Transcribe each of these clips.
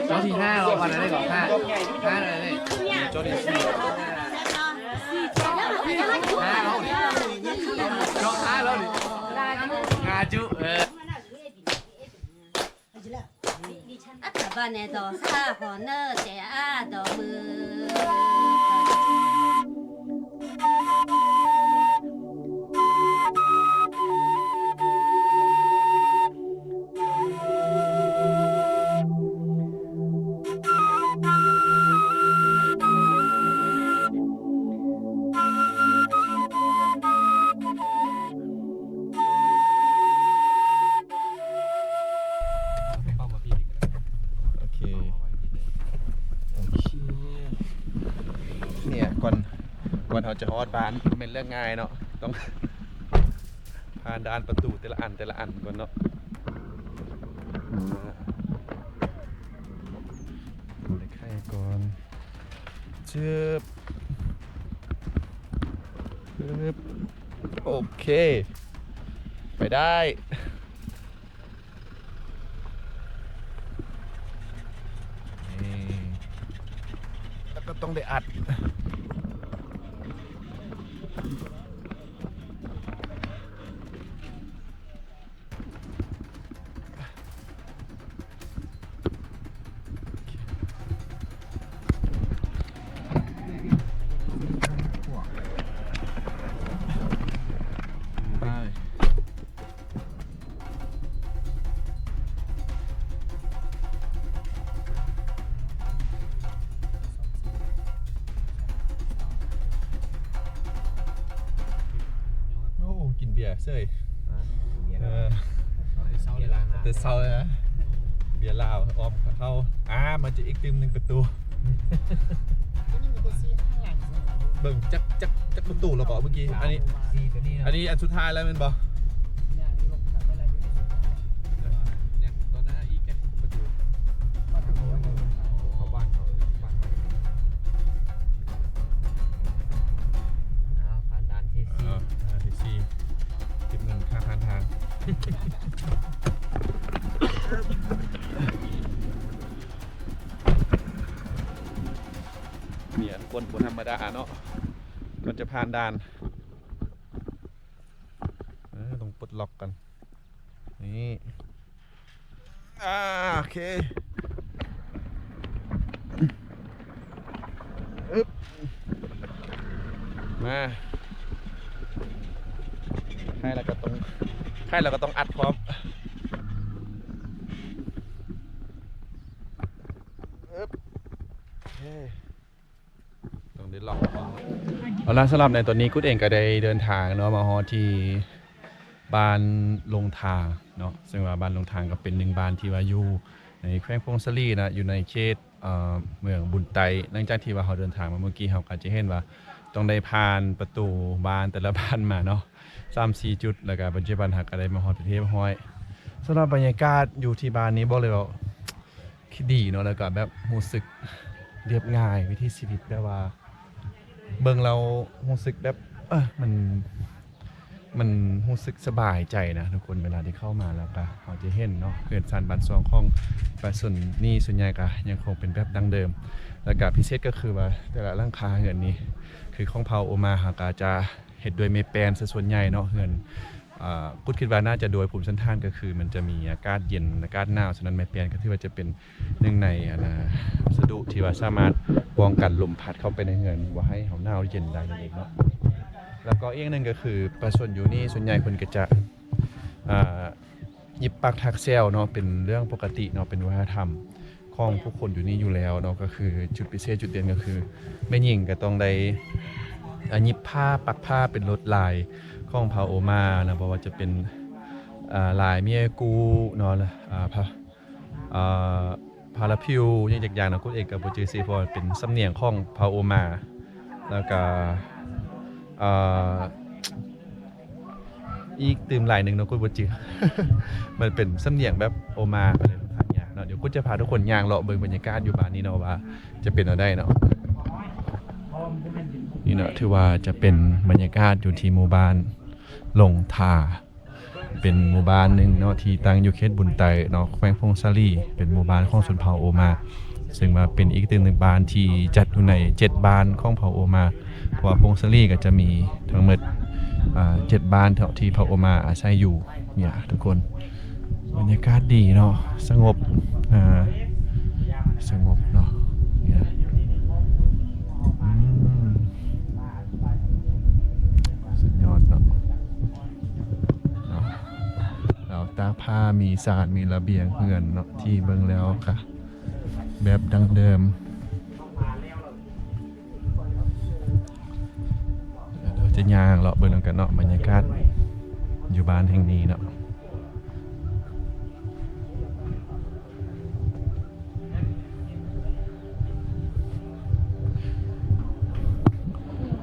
ເຈົ້າທີຫ້າແລ້ວ ວັນນັ້ນກໍຫ້າ ຫ້າແລ້ວນີ້ ເຈົ້າທີສີ່ ຫ້າແລ້ວນີ້ ເຈົ້າຫ້າແລ້ວນີ້ ງາຈຸ ເອີ. ອັດຕະບາແນດອສາຂໍເນີແຈອາດອກມື. ໂອເຄ ໂອເຄ ເນຍ ກ່ອນ ກ່ອນເຮົາຈະຮອດບ້ານ ບໍ່ແມ່ນເລື່ອງງ່າຍເນາະ ຕ້ອງຜ່ານດ່ານປະຕູແຕ່ລະອັນ ແຕ່ລະອັນກ່ອນເນາະ ໄດ້ໄຂ່ກ່ອນ ຊຶບ ຊຶບ ໂອເຄ ໄປໄດ້ ນີ້ ແລ້ວກໍຕ້ອງໄດ້ອັດ. ໂອ້ ກິນເບຍເສີຍ ອ່າ ເບຍ ເອີ ແຕ່ເຊົ້າເລີຍນະ ເບຍລາວອ້ອມເຂົ້າ ອ່າ ມາເຈີອີກຕື່ມໜຶ່ງປະຕູ ເບິ່ງຈັກ ຈັກ ຈັກປະຕູແລ້ວເກາະເມື່ອກີ້ ອັນນີ້ ອັນນີ້ອັນສຸດທ້າຍແລ້ວແມ່ນບໍ່? ອ້າວ ຜ່ານດ່ານທີສີ່ ເອີ ດ່ານທີສີ່ ເກັບເງິນຄ່າຜ່ານທາງ ເນຍ ຄົນບໍ່ທຳມະດາເນາະ ກ່ອນຈະຜ່ານດ່ານ ເອີ ຕ້ອງປົດລັອກກ່ອນ ນີ້ ອ່າ ໂອເຄ ອຶບ ມາ ໃຫ້ແລ້ວກໍຕ້ອງ ໃຫ້ແລ້ວກໍຕ້ອງອັດພ້ອມ ອຶບ ໂອເຄ. ຕ້ອງໄດ້ລັອກເອົາລະ ສຳລັບໃນຕອນນີ້ ກຸດເອງກໍໄດ້ເດີນທາງເນາະ ມາຮອດທີ່ບ້ານລົງທາເນາະ ເຊິ່ງວ່າບ້ານລົງທາກໍເປັນໜຶ່ງບ້ານທີ່ວ່າຢູ່ໃນແຂວງຜົ້ງສາລີນະ ຢູ່ໃນເຂດ ເອີ ເມືອງບຸນໃຕ້. ຫຼັງຈາກທີ່ວ່າເຮົາເດີນທາງມາເມື່ອກີ້ ເຮົາກໍຈະເຫັນວ່າຕ້ອງໄດ້ຜ່ານປະຕູບ້ານແຕ່ລະບ້ານມາເນາະ ສາມສີ່ຈຸດ ແລ້ວກໍປັດຈຸບັນເຮົາກໍໄດ້ມາຮອດເປັນທີ່ຮຽບຮ້ອຍ. ສຳລັບບັນຍາກາດຢູ່ທີ່ບ້ານນີ້ ບອກເລີຍວ່າ ທີ່ດີເນາະ ແລ້ວກໍແບບຮູ້ສຶກລຽບງ່າຍ ວິຖີຊີວິດແບບວ່າເບິ່ງແລ້ວຮູ້ສຶກແບບ ເອີ ມັນ ມັນຮູ້ສຶກສະບາຍໃຈນະທຸກຄົນ ເວລາທີ່ເຂົ້າມາ ແລ້ວກໍເຮົາຈະເຫັນເນາະ ເຮືອນຊານບ້ານຊ່ອງຂອງປະຊາຊົນນີ້ ສ່ວນໃຫຍ່ກໍຍັງຄົງເປັນແບບດັ້ງເດີມ ແລ້ວກໍພິເສດກໍຄືວ່າແຕ່ລະຫຼັງຄາເຮືອນນີ້ ຄືຂອງເຜົ່າໂອມາ ເຮົາກໍຈະ ເຮັດດ້ວຍໄມ້ແປ້ນຊະສ່ວນໃຫຍ່ເນາະ ເຮືອນ ອາ ກຸດຄິດວ່າໜ້າຈະດ້ວຍພູມສັນຖານ ກໍຄືມັນຈະມີອາກາດເຢັນ ອາກາດໜາວ ສະນັ້ນໄມ້ແປ້ນກໍຖືວ່າຈະເປັນໜຶ່ງໃນ ອັນນ່າ ວັດສະດຸທີ່ວ່າສາມາດປ້ອງກັນລົມພັດເຂົ້າໄປໃນເຮືອນ ບໍ່ໃຫ້ເຮົາໜາວເຢັນໄດ້ນັ້ນເອງເນາະ. ແລ້ວກໍອີກຢ່າງໜຶ່ງກໍຄືປະຊາຊົນຢູ່ນີ້ສ່ວນໃຫຍ່ເພິ່ນກໍຈະ ອາ ຫຍິບປັກຖັກແຊວເນາະ ເປັນເລື່ອງປົກກະຕິເນາະ ເປັນວັດທະນະທຳຂອງຜູ້ຄົນຢູ່ນີ້ຢູ່ແລ້ວເນາະ. ກໍຄືຈຸດພິເສດຈຸດເດັ່ນກໍຄືແມ່ຍິງກໍຕ້ອງໄດ້ ອາ ຫຍິບຜ້າ ປັກຜ້າເປັນລວດລາຍຂອງເຜົ່າໂອມານະ ບໍ່ວ່າຈະເປັນ ອາ ລາຍເມຍກູເນາະ ອາ ພະ ອາ ພາລາພິວ ຫຍັງຈັກຢ່າງເນາະ ກຸດເອງກໍບໍ່ຈື່ຊື່ ເພາະວ່າເປັນສຳນຽງຂອງເຜົ່າໂອມາ ແລ້ວກໍ ເອີ ອີກຕື່ມຫຼາຍໜຶ່ງເນາະ ກຸດບໍ່ຈື່ ມັນເປັນສຳນຽງແບບໂອມາ ກໍເລີຍຂ້ອນຂ້າງຍາກເນາະ. ດຽວກຸດຈະພາທຸກຄົນຍ່າງເລາະເບິ່ງບັນຍາກາດຢູ່ບ້ານນີ້ເນາະ ວ່າຈະເປັນແນວໃດເນາະ. ນີ້ເນາະ ຖືວ່າຈະເປັນບັນຍາກາດຢູ່ທີ່ໝູ່ບ້ານລົງທາ. ເປັນໝູ່ບ້ານໜຶ່ງເນາະ ທີ່ຕັ້ງຢູ່ເຂດບຸນໃຕ້ເນາະ ແຂວງຜົ້ງສາລີ ເປັນໝູ່ບ້ານຂອງຊົນເຜົ່າໂອມາ ເຊິ່ງວ່າເປັນອີກໜຶ່ງບ້ານທີ່ຈັດຢູ່ໃນເຈັດບ້ານຂອງເຜົ່າໂອມາ ເພາະວ່າຜົ້ງສາລີກໍຈະມີທັງໝົດ ອ່າ ເຈັດບ້ານເນາະ ທີ່ເຜົ່າໂອມາອາໄສຢູ່. ເນຍທຸກຄົນ ບັນຍາກາດດີເນາະ ສະຫງົບ ອ່າ ສະຫງົບເນາະ ເນຍ ອືມ ສຸດຍອດເນາະ ເນາະ ລາວຕາກຜ້າ ມີສານ ມີລະບຽງເຮືອນເນາະ ທີ່ເບິ່ງແລ້ວກະແບບດັ້ງເດີມ. ເຮົາຈະຍ່າງເລາະເບິ່ງນຳກັນເນາະ ບັນຍາກາດຢູ່ບ້ານແຫ່ງນີ້ເນາະ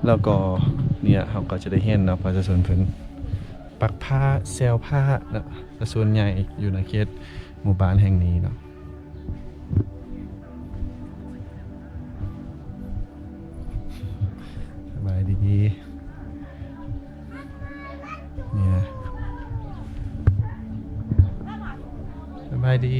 ແລ້ວກໍເນຍ ເຮົາກໍຈະໄດ້ເຫັນເນາະ ປະຊາຊົນເພິ່ນປັກຜ້າ ແຊວຜ້າເນາະ ແຕ່ສ່ວນໃຫຍ່ຢູ່ໃນເຂດໝູ່ບ້ານແຫ່ງນີ້ເນາະ. ສະບາຍດີ ເນຍ ສະບາຍດີ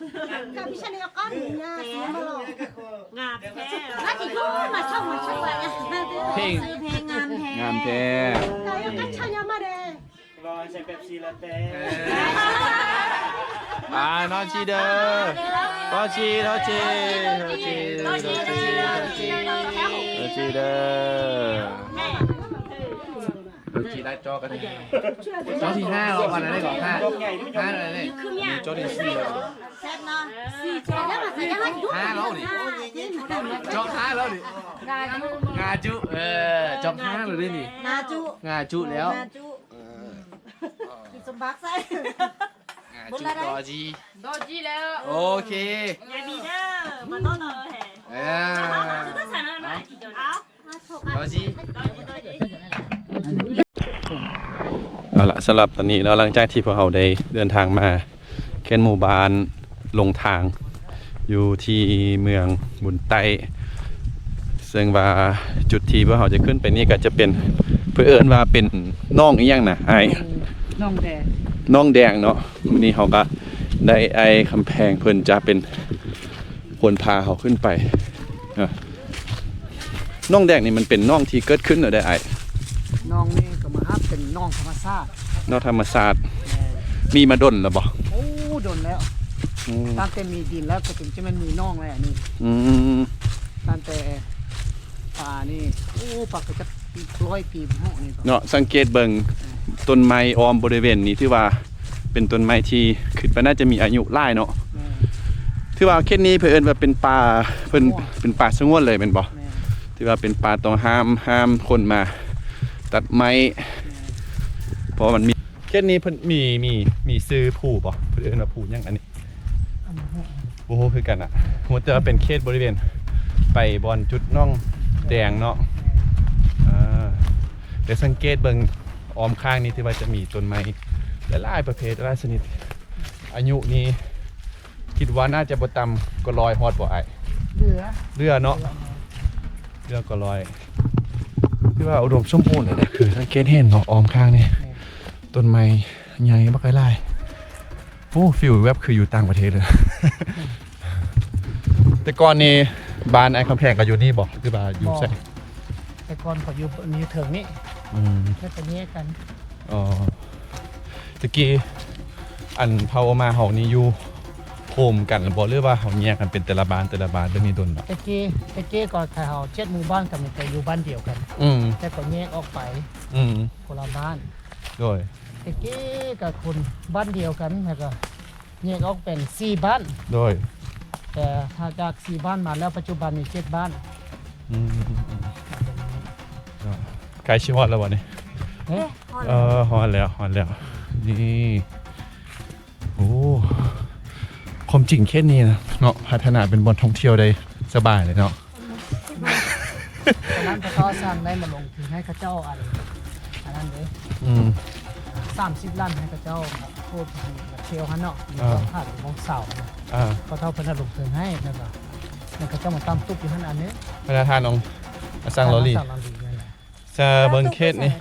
ງາມແທ້ ເພງ ງາມແທ້ ງາມແທ້ ອ່າ ນ້ອງຈີເດີ ນ້ອງຈີ ນ້ອງຈີ ນ້ອງຈີ ນ້ອງຈີ ນ້ອງຈີເດີ ນ້ອງຈີໄດ້ຈໍກັນ ຈໍທີຫ້າແລ້ວ ອັນນັ້ນກໍຫ້າ ຫ້າແລ້ວນີ້ ມີຈໍທີສີ່ແລ້ວ ຫ້າແລ້ວນີ້ ຈໍຫ້າແລ້ວນີ້ ງາຈຸ ເອີ ຈໍຫ້າແລ້ວນີ້ ງາຈຸ ງາຈຸແລ້ວ ກິນສົມບັກໃສ່ ອ່າ ຈູດຕໍ່ຈີ ຕໍ່ຈີແລ້ວ ໂອເຄ ຢ່າດີເດີ ມາຕໍ່ຕໍ່ແຮ ເອີ ຕໍ່ຈີ ເອົາລະ ສຳລັບຕອນນີ້ເນາະ ຫຼັງຈາກທີ່ພວກເຮົາໄດ້ເດີນທາງມາ ເຂດໝູ່ບ້ານລົງທາງ ຢູ່ທີ່ເມືອງບຸນໃຕ້ ເຊິ່ງວ່າຈຸດທີ່ພວກເຮົາຈະຂຶ້ນໄປນີ້ກໍຈະເປັນ ເພິ່ນເອີ້ນວ່າເປັນໜອງອີ່ຫຍັງນະອ້າຍ? ໜອງແດງ ໜອງແດງເນາະ. ມື້ນີ້ເຮົາກໍໄດ້ອ້າຍຄຳແພງເພິ່ນຈະເປັນຄົນພາເຮົາຂຶ້ນໄປເນາະ. ໜອງແດງນີ້ມັນເປັນໜອງທີ່ເກີດຂຶ້ນແນວໃດອ້າຍ? ໜອງນີ້ກໍມາຮັບເປັນໜອງທຳມະຊາດ. ໜອງທຳມະຊາດ ແມ່ນ. ມີມາດົນແລ້ວບໍ່? ໂອ້ ດົນແລ້ວ. ອືມ ຕັ້ງແຕ່ມີດິນແລ້ວກໍເປັນ ຈະແມ່ນມີໜອງແລ້ວນີ້. ອືມ ຕັ້ງແຕ່ປານີ້ ໂອ້ ປາກໍຈັກຮ້ອຍປີບໍ່ຮອດນີ້. ເນາະ ສັງເກດເບິ່ງ ເອີ ຕົ້ນໄມ້ອ້ອມບໍລິເວນນີ້ ຖືວ່າເປັນຕົ້ນໄມ້ທີ່ຄິດວ່າໜ້າຈະມີອາຍຸຫຼາຍເນາະ. ແມ່ນ. ຖືວ່າເຂດນີ້ເພິ່ນເອີ້ນວ່າເປັນປ່າ ເພິ່ນ ສະຫງວນ ເປັນປ່າສະຫງວນເລີຍແມ່ນບໍ່? ແມ່ນ. ຖືວ່າເປັນປ່າຕ້ອງຫ້າມ ຫ້າມຄົນມາຕັດໄມ້. ແມ່ນ. ເພາະວ່າມັນມີ ເຂດນີ້ເພິ່ນມີ ມີ ມີຊື່ພູບໍ່? ເພິ່ນເອີ້ນວ່າພູຫຍັງອັນນີ້? ອັນນີ້ບໍ່ຮູ້ຄືກັນນະ. ຮູ້ແຕ່ວ່າເປັນເຂດບໍລິເວນໄປບ່ອນຈຸດໜອງແດງເນາະ. ແມ່ນ. ອ່າ ແຕ່ສັງເກດເບິ່ງອ້ອມຂ້າງນີ້ ຖືວ່າຈະມີຕົ້ນໄມ້ຫຼາຍໆປະເພດ ຫຼາຍຊະນິດ. ອາຍຸນີ້ ຄິດວ່າໜ້າຈະບໍ່ຕ່ຳກວ່າຮ້ອຍຮອດບໍ່ອ້າຍ? ເຫຼືອ ເຫຼືອເນາະ ເຫຼືອ ເຫຼືອກວ່າຮ້ອຍ. ຖືວ່າອຸດົມສົມບູນເລີຍເດ້ ຄືສັງເກດເຫັນເນາະ ອ້ອມຂ້າງນີ້ ແມ່ນ ຕົ້ນໄມ້ໃຫຍ່ບັກຫຼາຍ. ໂອ້ ຟີລແບບຄືຢູ່ຕ່າງປະເທດເລີຍ. ແຕ່ກ່ອນນີ້ບ້ານອ້າຍຄຳແພງກໍຢູ່ນີ້ບໍ່ ຫຼືວ່າຢູ່ໃສ? ບໍ່ ແຕ່ກ່ອນເຂົາຢູ່ ຢູ່ເທິງນີ້. ອືມ ແລ້ວກໍແຍກກັນ. ອໍ ແຕ່ກີ້ ອັນເຜົ່າໂອມາເຮົານີ້ຢູ່ໂຮມກັນບໍ່ ຫຼືວ່າເຮົາແຍກກັນເປັນແຕ່ລະບ້ານ ແຕ່ລະບ້ານ ແບບນີ້ດົນແລ້ວ? ແຕ່ກີ້ ແຕ່ກີ້ກໍໄທເຮົາເຈັດໝູ່ບ້ານກໍມີແຕ່ຢູ່ບ້ານດຽວກັນ. ອືມ ແຕ່ກໍແຍກອອກໄປ ອືມ ຄົນລະບ້ານ. ໂດຍ ແຕ່ກີ້ກໍຄົນບ້ານດຽວກັນ ແລ້ວກໍແຍກອອກເປັນສີ່ບ້ານ. ໂດຍ ແຕ່ຖ້າຈາກສີ່ບ້ານມາແລ້ວ ປັດຈຸບັນມີເຈັດບ້ານ. ອືມ ໃກ້ຊິຮອດແລ້ວບໍ່ນີ້? ເອີ ຮອດແລ້ວ ເອີ ຮອດແລ້ວ ຮອດແລ້ວ. ນີ້ ໂອ້ ຄວາມຈິງເຂດນີ້ນະເນາະ ພັດທະນາເປັນບ່ອນທ່ອງທ່ຽວໄດ້ສະບາຍເລີຍເນາະ. ຕອນນັ້ນເຂົາເຈົ້າສັ່ງໄດ້ມາລົງທຶນໃຫ້ເຂົາເຈົ້າ ອັນ ອັນນັ້ນເດ້. ອືມ ສາມສິບລ້ານໃຫ້ເຂົາເຈົ້າ ໂຄດ ທຽວຫັ້ນເນາະ. ເອີ ມີເຈົ້າຂາຍຂອງເສົາ ເອີ ເຂົາເຈົ້າເພິ່ນລົງທຶນໃຫ້ ແລ້ວກໍ ແລ້ວເຂົາເຈົ້າມາຕັ້ງຕູບຢູ່ຫັ້ນອັນໜຶ່ງ. ພະນາທານຂອງອາສັງລໍລີ ອາສັງລໍລີນັ້ນແຫຼະ. ຈະເບິ່ງເຂດນີ້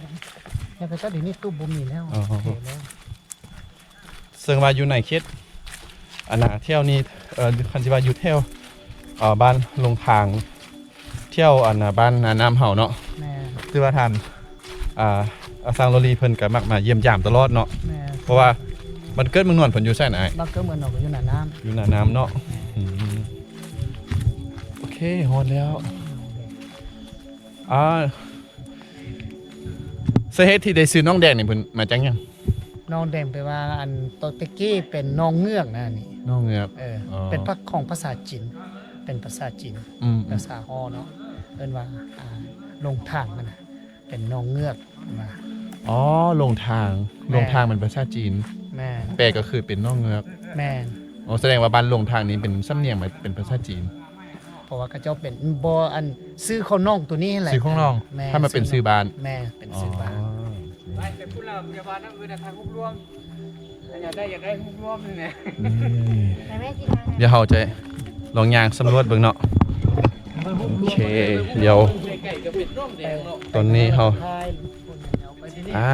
ແລ້ວເຂົາເຈົ້າດຽວນີ້ຕູບບໍ່ມີແລ້ວ. ອໍ ເຂດແລ້ວ. ເຊິ່ງວ່າຢູ່ໃນເຂດ ອັນນາ ແຖວນີ້ ເອີ ຄັນຊິວ່າຢູ່ແຖວ ເອີ ບ້ານລົງທາງ ແຖວ ອັນນາ ບ້ານນານ້ຳເຮົາເນາະ. ແມ່ນ. ຖືວ່າທ່ານ ອ່າ ອາສັງໂລລີເພິ່ນກໍມັກມາຢ້ຽມຢາມຕະຫຼອດເນາະ. ແມ່ນ. ເພາະວ່າບ້ານເກີດເມືອງນອນເພິ່ນຢູ່ໃສນະອ້າຍ? ບ້ານເກີດເມືອງນອນກໍຢູ່ນານ້ຳ. ຢູ່ນານ້ຳເນາະ. ແມ່ນ. ອືມ ໂອເຄ ຮອດແລ້ວ. ອ່າ ສາເຫດທີ່ໄດ້ຊື່ໜອງແດງນີ້ເພິ່ນມາຈາກຫຍັງ? ໜອງແດງແປວ່າ ອັນ ໂຕແຕ່ກີ້ເປັນໜອງເງືອກນະນີ້. ໜອງເງືອກ. ເອີ ອໍ ເປັນພາ ຂອງພາສາຈີນ ເປັນພາສາຈີນ. ອືມໆ ພາສາຫໍເນາະ ເອີ້ນວ່າ ອ່າ ລົງທາງຫັ້ນນະ ເປັນໜອງເງືອກວ່າ. ອໍ ລົງທາງ. ແມ່ນ. ລົງທາງເປັນພາສາຈີນ. ແມ່ນ. ແປກໍຄືເປັນໜອງເງືອກ. ແມ່ນ. ອໍ ສະແດງວ່າບ້ານລົງທາງນີ້ເປັນສຳນຽງ ເປັນພາສາຈີນ. ເພາະວ່າເຂົາເຈົ້າເປັນ ບໍ່ ອັນ ຊື່ຂອງໜອງໂຕນີ້ແຫຼະ. ຊື່ຂອງໜອງ. ແມ່ນ. ຖ້າມັນເປັນຊື່ບ້ານ. ແມ່ນ ເປັນຊື່ບ້ານ. ອໍ ໄປພຸ້ນລະ ຢ່າວ່ານຳ ເອີ ນະ ຖ່າຍຮູບລວມ ຢາກໄດ້ ຢາກໄດ້ຮູບລວມນີ້ແຫຼະ. ນີ້ ດຽວເຮົາຈະລອງຍ່າງສຳຫຼວດເບິ່ງເນາະ. ໂອເຄ ດຽວ ຕອນນີ້ເຮົາ ອ່າ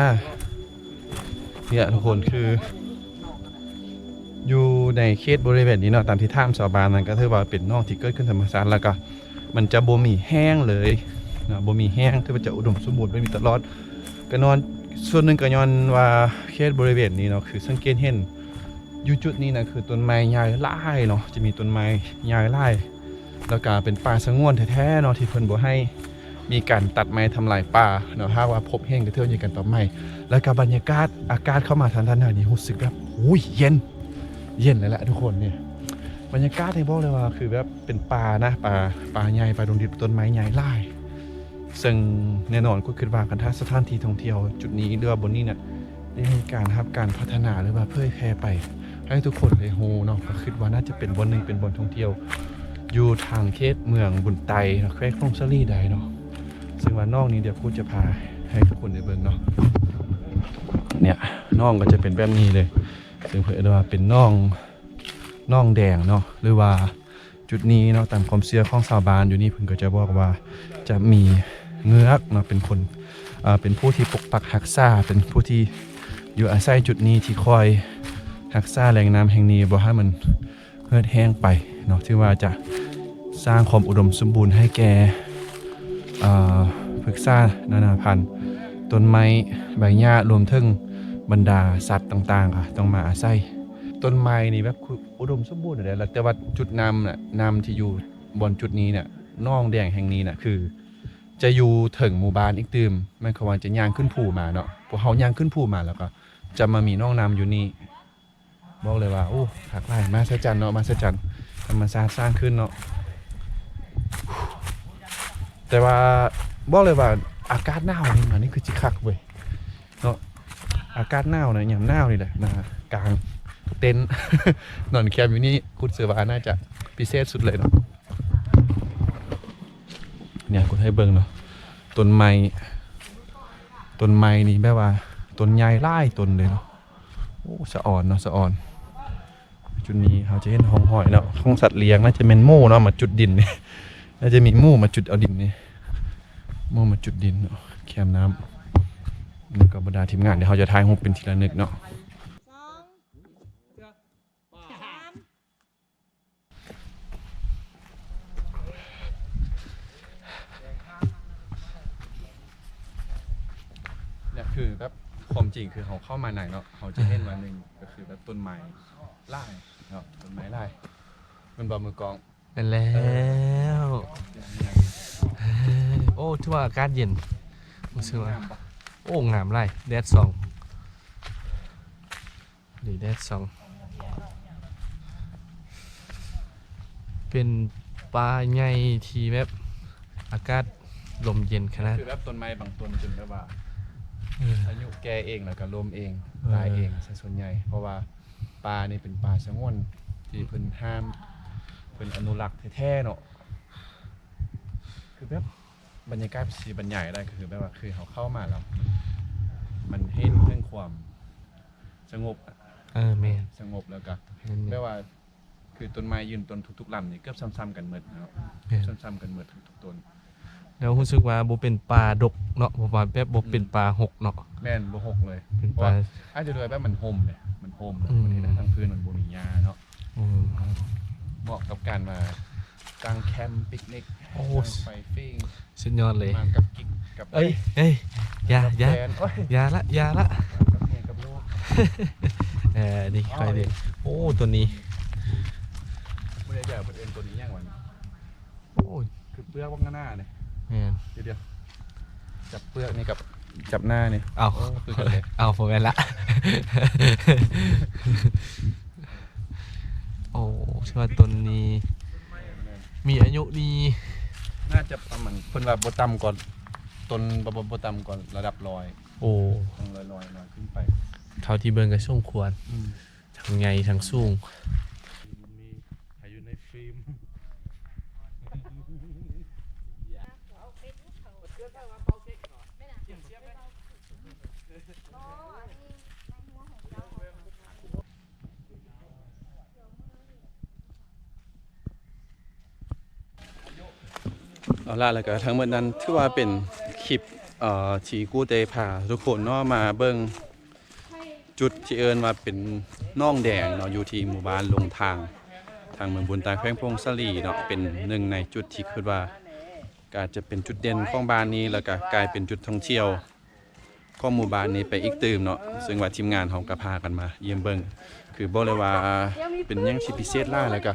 ນີ້ແຫຼະທຸກຄົນ ຄື ຢູ່ໃນເຂດບໍລິເວນນີ້ເນາະ ຕາມທີ່ຖາມຊາວບ້ານນັ້ນ ກໍຖືວ່າເປັນໜອງທີ່ເກີດຂຶ້ນທຳມະຊາດ ແລ້ວກໍມັນຈະບໍ່ມີແຫ້ງເລີຍເນາະ ບໍ່ມີແຫ້ງ ຖືວ່າຈະອຸດົມສົມບູນແບບນີ້ຕະຫຼອດ. ກໍຍ້ອນ ສ່ວນໜຶ່ງກໍຍ້ອນວ່າເຂດບໍລິເວນນີ້ເນາະ ຄືສັງເກດເຫັນຢູ່ຈຸດນີ້ນະ ຄືຕົ້ນໄມ້ໃຫຍ່ຫຼາຍເນາະ ຈະມີຕົ້ນໄມ້ໃຫຍ່ຫຼາຍ ແລ້ວກໍເປັນປ່າສະຫງວນແທ້ໆເນາະ ທີ່ເພິ່ນບໍ່ໃຫ້ ມີການຕັດໄມ້ທຳລາຍປ່າເນາະ ຫາກວ່າພົບເຫັນກໍຖືວ່າມີການຕັດໄມ້. ແລ້ວກໍບັນຍາກາດ ອາກາດເຂົ້າມາທາງດ້ານໃນນີ້ ຮູ້ສຶກແບບ ໂອ້ຍ ເຢັນ ເຢັນເລີຍແຫຼະທຸກຄົນ. ນີ້ບັນຍາກາດນີ້ບອກເລີຍວ່າ ຄືແບບເປັນປ່ານະ ປ່າ ປ່າໃຫຍ່ ປ່າດົງດິບ ຕົ້ນໄມ້ໃຫຍ່ຫຼາຍ. ເຊິ່ງແນ່ນອນ ກໍຄິດວ່າຄັນຖ້າສະຖານທີ່ທ່ອງທ່ຽວຈຸດນີ້ ຫຼືວ່າບ່ອນນີ້ນະ ໄດ້ມີການຮັບການພັດທະນາ ຫຼືວ່າເຜີຍແຜ່ໄປໃຫ້ທຸກຄົນໄດ້ຮູ້ເນາະ ກໍຄິດວ່າໜ້າຈະເປັນບ່ອນໜຶ່ງ ເປັນບ່ອນທ່ອງທ່ຽວຢູ່ທາງເຂດເມືອງບຸນໄຕເນາະ ແຂວງຜົ້ງສາລີໄດ້ເນາະ. ເຊິ່ງວ່າໜອງນີ້ ດຽວກູຈະພາໃຫ້ທຸກຄົນໄດ້ເບິ່ງເນາະ. ເນີ້ຍ ໜອງກໍຈະເປັນແບບນີ້ເລີຍ ເຊິ່ງເພິ່ນເອີ້ນວ່າເປັນໜອງ ໜອງແດງເນາະ ຫຼືວ່າ ຈຸດນີ້ເນາະ ຕາມຄວາມເຊື່ອຂອງຊາວບ້ານຢູ່ນີ້ ເພິ່ນກໍຈະບອກວ່າຈະມີເງືອກເນາະ ເປັນຄົນ ເປັນຜູ້ທີ່ປົກປັກຮັກສາ ເປັນຜູ້ທີ່ຢູ່ອາໄສຈຸດນີ້ ທີ່ຄອຍຮັກສາແຫຼ່ງນ້ຳແຫ່ງນີ້ ບໍ່ໃຫ້ມັນເຫືອດແຫ້ງໄປເນາະ. ຖືວ່າຈະສ້າງຄວາມອຸດົມສົມບູນໃຫ້ແກ່ ອ່າ ພຶກສານານາພັນ ຕົ້ນໄມ້ ໃບຫຍ້າ ລວມເຖິງບັນດາສັດຕ່າງໆ ກໍຕ້ອງມາອາໄສ. ຕົ້ນໄມ້ນີ້ແບບ ອຸດົມສົມບູນແຫຼະ ແຕ່ວ່າຈຸດນ້ຳນະ ນ້ຳທີ່ຢູ່ບ່ອນຈຸດນີ້ນະ ໜອງແດງແຫ່ງນີ້ນະ ຄືຈະຢູ່ເທິງໝູ່ບ້ານອີກຕື່ມ ໝາຍຄວາມວ່າຈະຍ່າງຂຶ້ນພູມາເນາະ. ພວກເຮົາຍ່າງຂຶ້ນພູມາ ແລ້ວກໍຈະມາມີໜອງນ້ຳຢູ່ນີ້. ບອກເລີຍວ່າ ໂອ້ ຄັກຫຼາຍ ມະຫັດສະຈັນເນາະ ມະຫັດສະຈັນ ທຳມະຊາດສ້າງຂຶ້ນເນາະ. ແຕ່ວ່າບອກເລີຍວ່າ ອາກາດໜາວນີ້ມານີ້ຄືຊິຄັກເວີຍ ເນາະ. ອາກາດໜາວນະ ຍາມໜາວນີ້ແຫຼະ ມາກາງເຕັນ ນອນແຄມຢູ່ນີ້ ຄຸດເຊື່ອວ່າໜ້າຈະພິເສດສຸດເລີຍເນາະ. ເນຍ ກູໃຫ້ເບິ່ງເນາະ ຕົ້ນໄມ້ ຕົ້ນໄມ້ນີ້ແບບວ່າຕົ້ນໃຫຍ່ຫຼາຍຕົ້ນເລີຍເນາະ. ໂອ້ ສະອອນເນາະ ສະອອນ. ຈຸດນີ້ເຮົາຈະເຫັນຮ່ອງຮອຍເນາະ ຂອງສັດລ້ຽງ ໜ້າຈະແມ່ນໝູເນາະ ມາຈຸດດິນນີ້ ໜ້າຈະມີໝູມາຈຸດເອົາດິນນີ້ ໝູມາຈຸດດິນເນາະ ແຄມນ້ຳ. ແລ້ວກໍບັນດາທີມງານ ດຽວເຮົາຈະຖ່າຍຮູບເປັນທີ່ລະນຶກເນາະ. ນີ້ຄືແບບ ຄວາມຈິງຄືເຮົາເຂົ້າມາໃນເນາະ ເຮົາຈະເຫັນວ່າ ໜຶ່ງ ກໍຄືແບບຕົ້ນໄມ້ຫຼາຍເນາະ ຕົ້ນໄມ້ຫຼາຍ ແມ່ນບໍ່ ມືກ້ອງ? ແມ່ນແລ້ວ ເອີ ໂອ້ ຖືວ່າອາກາດເຢັນ ຮູ້ສຶກວ່າ ໂອ້ ງາມຫຼາຍ ແດດສ່ອງ ນີ້ແດດສ່ອງ ເປັນປ່າໃຫຍ່ທີ່ແບບອາກາດລົມເຢັນຂະໜາດ ຄືແບບຕົ້ນໄມ້ບາງຕົ້ນຈົນແບບວ່າ ເອີ ອາຍຸແກ່ເອງ ແລ້ວກໍລົ້ມເອງ ເອີ ຕາຍເອງຊະສ່ວນໃຫຍ່ ເພາະວ່າປ່ານີ້ເປັນປ່າສະຫງວນທີ່ເພິ່ນຫ້າມ ເພິ່ນອະນຸລັກແທ້ໆເນາະ. ຄືແບບ ບັນຍາກາດຊິບັນຍາຍໄດ້ ກໍຄືແບບວ່າ ຄືເຮົາເຂົ້າມາແລ້ວ ມັນເຫັນເຖິງຄວາມສະຫງົບ ເອີ ແມ່ນ ສະຫງົບ ແລ້ວກໍ ແມ່ນໆ ແບບວ່າ ຄືຕົ້ນໄມ້ຢືນຕົ້ນທຸກໆລຳນີ້ ເກືອບຊ້ຳໆກັນໝົດເນາະ ແມ່ນ ຊ້ຳໆກັນໝົດທຸກໆຕົ້ນ. ແລ້ວຮູ້ສຶກວ່າບໍ່ເປັນປ່າດົກເນາະ ບໍ່ວ່າແບບບໍ່ເປັນ ອືມ ປ່າຮົກເນາະ ແມ່ນ ບໍ່ຮົກເລີຍ ເປັນປ່າ ເພາະວ່າ ອາດຈະດ້ວຍແບບມັນຮົ່ມເດ້ ມັນຮົ່ມ ອືມ ບາງທີນະ ທາງພື້ນມັນບໍ່ມີຫຍ້າເນາະ. ໂອ້ ເໝາະກັບການມາຕັ້ງແຄມປິກນິກ ໂອ້ ຕັ້ງໄຟຟິ້ງ ສຸດຍອດເລີຍ ມາກັບກິກກັບ ເອີຍ ເອີຍ ຢ່າ ຢ່າ ແຟນ ໂອ້ຍ ຢ່າລະ ຢ່າລະ ມາກັບເມຍກັບລູກ ເອີ ນີ້ ອໍ ຄ່ອຍນີ້ ໂອ້ ຕົວນີ້ ບໍ່ໄດ້ຢາກເພິ່ນເອີ້ນຕົວນີ້ຫຍັງວະນີ້ ໂອ້ຍ ຄືເປືອກບັກໜາໆນີ້ ແມ່ນ ດຽວໆ ຈັບເປືອກນີ້ກັບ ຈັບໜ້ານີ້ ເອົ້າ ໂອ້ ຄືກັນເລີຍ ເອົ້າ ບໍ່ແມ່ນລະ ໂອ້ ຖືວ່າຕົ້ນນີ້ມີອາຍຸດີ ໜ້າຈະປະມານ ເພິ່ນວ່າບໍ່ຕ່ຳກວ່າຕົ້ນ ບໍ່ ບໍ່ ບໍ່ຕ່ຳກວ່າລະດັບຮ້ອຍ ໂອ້ ຕ້ອງຮ້ອຍ ຮ້ອຍ ຮ້ອຍຂຶ້ນໄປ ເທົ່າທີ່ເບິ່ງກໍສົມຄວນ ອືມ ທັງໃຫຍ່ທັງສູງ ມີໃຫ້ຢູ່ໃນຟີມ ເອົາລະ ແລ້ວກໍທັງໝົດນັ້ນ ຖືວ່າເປັນຄລິບ ເອີ ທີ່ກູໄດ້ພາທຸກຄົນເນາະ ມາເບິ່ງ ຈຸດທີ່ເອີ້ນວ່າເປັນໜອງແດງເນາະ ຢູ່ທີ່ໝູ່ບ້ານລົງທາງ ທາງເມືອງບຸນໃຕ້ ແຂວງຜົ້ງສາລີເນາະ ເປັນໜຶ່ງໃນຈຸດທີ່ຄິດວ່າ ກໍອາດຈະເປັນຈຸດເດັ່ນຂອງບ້ານນີ້ ແລ້ວກໍກາຍເປັນຈຸດທ່ອງທ່ຽວຂອງໝູ່ບ້ານນີ້ໄປອີກຕື່ມເນາະ. ເຊິ່ງວ່າທີມງານເຮົາກໍພາກັນມາຢ້ຽມເບິ່ງ ຄືບອກເລີຍວ່າເປັນຫຍັງທີ່ພິເສດຫຼາຍ ແລ້ວກໍ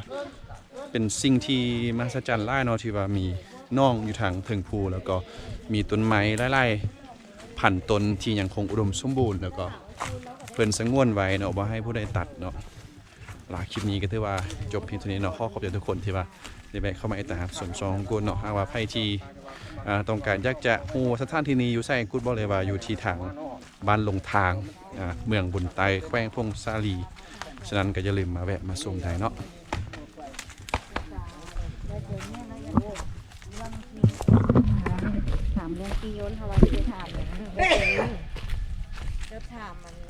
ເປັນສິ່ງທີ່ມະຫັດສະຈັນຫຼາຍເນາະ ທີ່ວ່າມີໜອງຢູ່ທາງເທິງພູ ແລ້ວກໍມີຕົ້ນໄມ້ຫຼາຍໆພັນຕົ້ນທີ່ຍັງຄົງອຸດົມສົມບູນ ແລ້ວກໍເພິ່ນສະຫງວນໄວ້ເນາະ ບໍ່ໃຫ້ຜູ້ໃດຕັດເນາະ. ລະຄລິບນີ້ກໍຖືວ່າຈົບພຽງເທົ່ານີ້ເນາະ. ຂໍຂອບໃຈທຸກຄົນທີ່ວ່າໄດ້ແວະເຂົ້າມາຕິດຕາມຮັບຊົມຊ່ອງຂອງກຸດເນາະ. ຫາກວ່າໃຜທີ່ ອ່າ ຕ້ອງການຢາກຈະຮູ້ວ່າສະຖານທີ່ນີ້ຢູ່ໃສ ກຸດບອກເລີຍວ່າຢູ່ທີ່ທາງບ້ານລົງທາງ ອ່າ ເມືອງບຸນໃຕ້ ແຂວງຜົ້ງສາລີ. ສະນັ້ນກໍຢ່າລືມມາແວະມາຊົມໄດ້ເນາະ. ຖາມເລື່ອງທີ່ຍົນ ເຮົາວ່າຊິໄປຖາມຫຍັງ ເຈົ້າຖາມມັນ